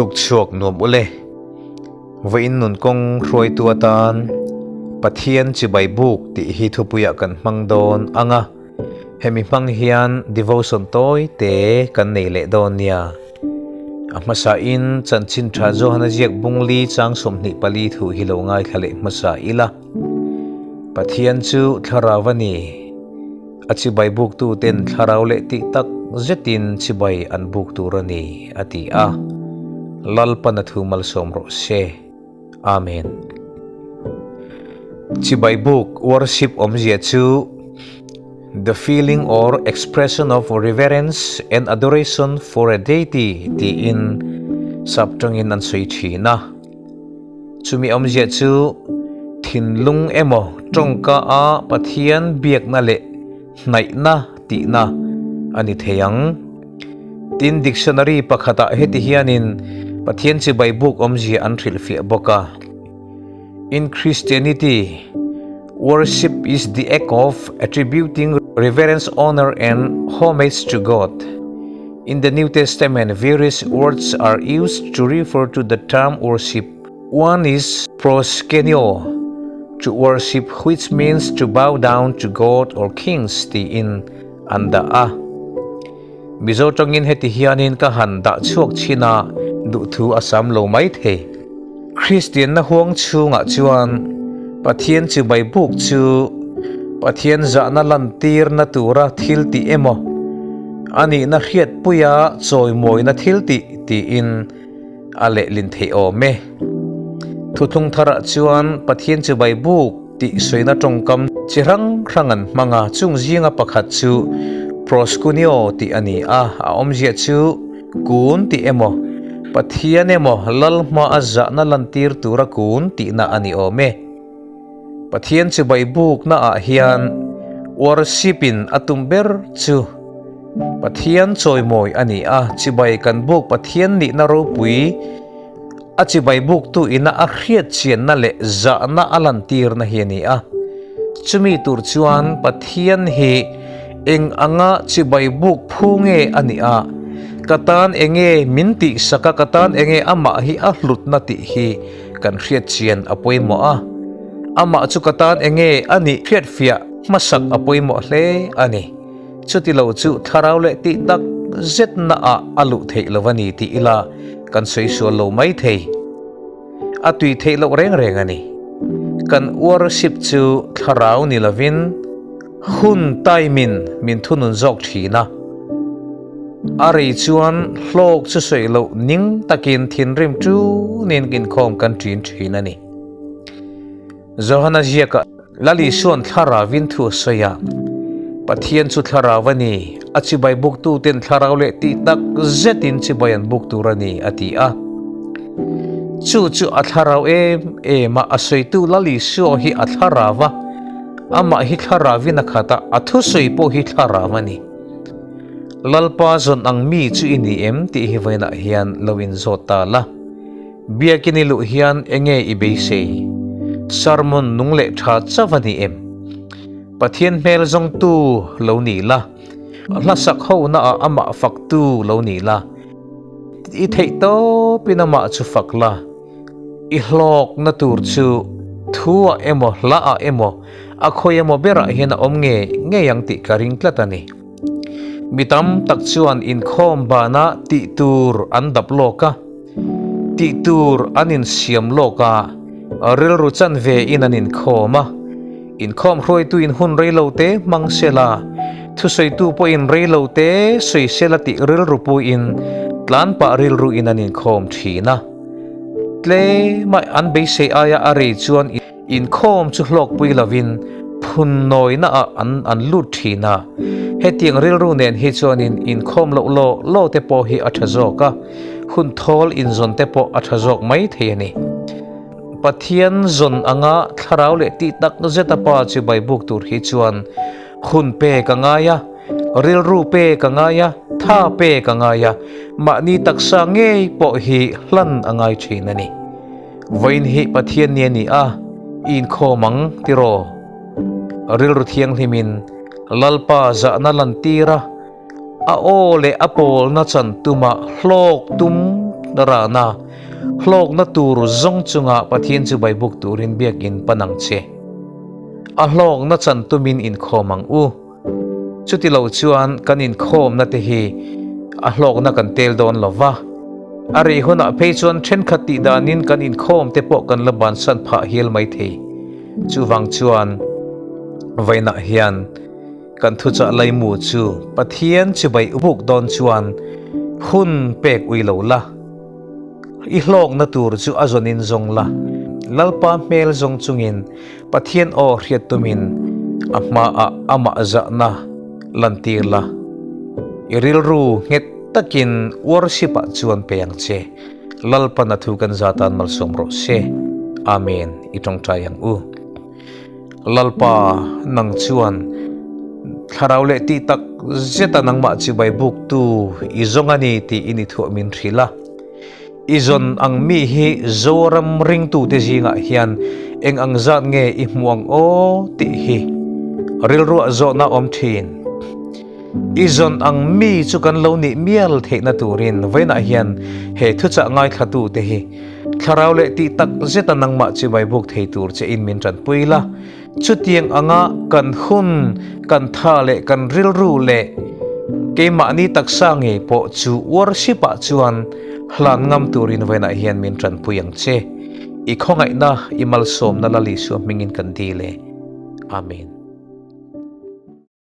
Tuk chhuak nuam ule. Vawiin nun kawng hruaitu atan Pathian chibai buk tih hi thupuiah kan hmang dawn ang a, hemi hmang hian devotion tawi te kan nei leh dawn nia. A hmasain chanchin tha Johana ziak bungli chang 24 thu hi lo ngaithla leh hmasa ila. Pathian chu thlarau a ni. A chibai buktuten thlarau leh tih tak zetin chibai an buk tur a ni, a ti a. Lalpan a thu malsawm rawh se. Amen. Chibai buk, worship, awmzia chu The feeling or expression of reverence and adoration for a deity tiin saptawngin an sawi thin a. Chumi awmzia chu thinlung emaw tawngka a Pathian biakna leh hnaihna tihna a ni thei ang. Tin, dictionary pakhatah heti hianin Pathian chibai buk awmzia an hrilhfiah bawk a, In Christianity, worship is the act of attributing reverence, honor and homage to God. In the New Testament, various words are used to refer to the term worship. One is proskuneo, to worship, which means to bow down to God or kings tiin an dah a. Mizo tawngin heti hianin ka han dah chhuak chin a, duhthu a sam lo mai thei. Kristianna huang chhungah chuan Pathian chibai buk chu Pathian zahna lantirna tura thil tih emaw, a nihna hriatpuia chawimawina thil tih tiin a lehlin theih awm e. Thuthlung tharah chuan Pathian chibai buk tih sawiina tawngkam chi hrang hrang an hmang a, chung zinga pakhat chu proskuneo tih a ni a, a awmzia chu kun tih emaw, Pathian emaw lal hma a zahna lantir tura kun tihna a ni awm e. Pathian chibai bukna ah hian worship in a tum ber chu Pathian chawimawi a ni a, chibai kan buk Pathian nihna ropui a chibai buktu ina a hriat chianna leh zahna a lantirna hi a ni a. Chumi tur chuan Pathian hi Eng anga chibai buk phu nge a nih a, ka tan enge min tihsak a, ka tan enge amah hi a hlutna tih hi kan hriat chian a pawimawh a. Amah chu ka tan enge a nih hriatfiah hmasak a pawimawh hle a ni. Chuti lo chu thlarau leh tih tak zetna ah a luh theih lo a ni tih ila kan sawi sual lo mai thei. A tui theih loh reng reng a ni. Kan worship chu thlarau ni lovin, Hun taimin min thunun zawk thin a, a rei chuan hlawk chu sawi loh ning takin thinrim tunin inkhawm kan ṭin thin a ni. Johana ziakah Lal Isua'n thlarauin thu a sawi a, Pathian chu thlarau a ni, a chibai buktuten thlarau leh tih tak zetin chibai an buk tur a ni, a ti a. Chu chu a thlarau em em a, a sawitu Lal Isua hi a thlarau a, Amah hi thlarauin a khat a, a thusawi pawh hi thlarau a ni. Lalpa zawn ang mi chu i ni em tih hi vawiinah hian lo inzawt ta la. Biakin i luh hian enge i beisei? Sermon nung leh tha chauh a ni em? Pathian hmel zawngtu lo ni la, hlasak honaah amah faktu lo ni la, i theih tawpin amah chu fak la. I hlawkna tur chu thu ah emaw hla ah emaw a khawi emaw berah hian a awm nge ngei ang tih ka ring tlat a ni. Mi tam tak chuan inkhawm banah tih tur an dap lawk a, tih tur an insiam lawk a, rilru chanve in an inkhawm a. Inkhawm hruaitu in hun reilo te hmang sela, thusawitu pawhin reilo te sawi sela tih rilru puiin tlanpah rilru in an inkhawm thin a. Tlema an beisei aia a rei chuan inkhawm chu hlawkpui lovin phun nawina ah an an lut thin a. Hetiang rilru nen hi chuanin inkhawm loh law law te pawh hi a tha zawk a, hun thawl inzawn te pawh a tha zawk mai thei a ni. Pathian zawn anga thlarau leh tih tak zeta pa chu baibuk tur hi chuan hun pe ka ngai a, rilru pe ka ngai a, tha pe ka ngai a, mahni taksa ngei pawh hi hlan a ngai thin a ni. Vawiin hi Pathian ni a ni a, i inkhawm ang tiraw? Rilru thianghlimin Lalpa zahna lantir a, a aw leh a pawlna chan tuma hlawk tum. rana hlawkna tur zawng chunga Pathian chu baibuk turin biakin pan ang che. A hlawkna chan tumin inkhawm ang u. Chuti lo chuan kan inkhawmna te hi a hlawkna kan tel dawn lo va. A rei hunah phei chuan thenkhat tih danin kan inkhawm te pawh kan la bansan phah hial mai thei. Chuvang chuan vainah hian kan thuchah laimu chu Pathian chibai buk dawn chuan hun pek ui lo la. I hlawkna tur chu a zawnin zawng la. Lalpa hmel zawng chungin Pathian aw hriat tumin a hmaah amah zahna lantir la. I rilru nghet takin worship-ah chuan pe ang che. Lalpan a thu kan za tan malsawm rawh se. Amen. I tawngtai ang u. Lalpa, nang chuan thlarau leh tih tak zeta nangmah chibai buktu i zawng a ni tiin i thuah min hrilh a. I zawn ang mi hi Zoram ringtute zingah hian eng ang zat nge i hmu ang aw tih hi rilruah zawhna awm thin. I zawn ang mi chu kan lo nih mial theihna turin vawiinah hian he thuchah ngaithlatute hi thlarau leh tih tak zeta nangmah chibai buk thei tur che in min tanpui la. Chutiang anga kan hun, kan tha leh kan rilru leh keimahni taksa ngei pawh chu worship-ah chuan hlan ngam turin vawiinah hian min tanpui ang che. I khawngaihna, i malsawmna Lal Isua hmingin kan dil e. Amen.